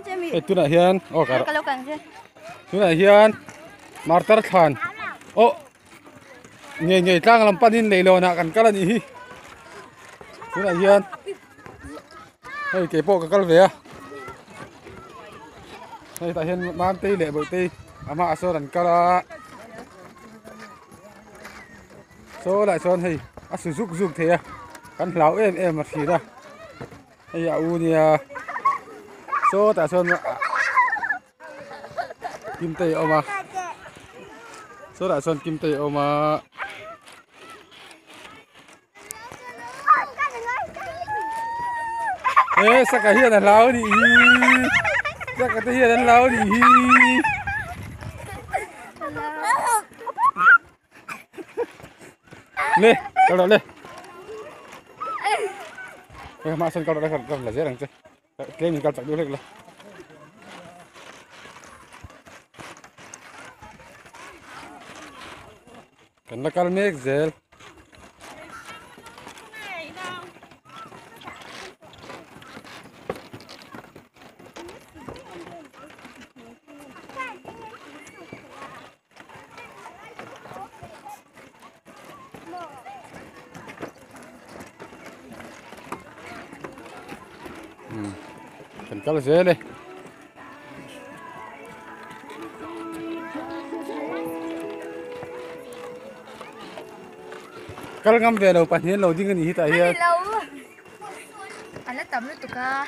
Hei tunah hian aw ka tunah hian martar thlan aw ngei ngei tlang lam panin leihlawnah kan kal a nih hi tunah hian hei kei pawh ka kal ve a hei tah hian mantei leh bawihtei a hmaah sawn an kal a saw lai sawn hei a su zuk zuk thei a kan hlau em em a thlir a. Hei a u nia sawtah sawn Kimtei a awm a sawtah sawn Kimtei a awm a. E saka hian a hlau anih hi saka te hian an hlau anih hi. Le kal rawh le hei hma sawn kal rawh le ka la zel ang che tlem in kal chak deuh hlek la kan la kal mek zel Kan kal zel e. Kal ngam ve lo pahnih an lo ding a nih hi tah hian. Ala tam lutuk a.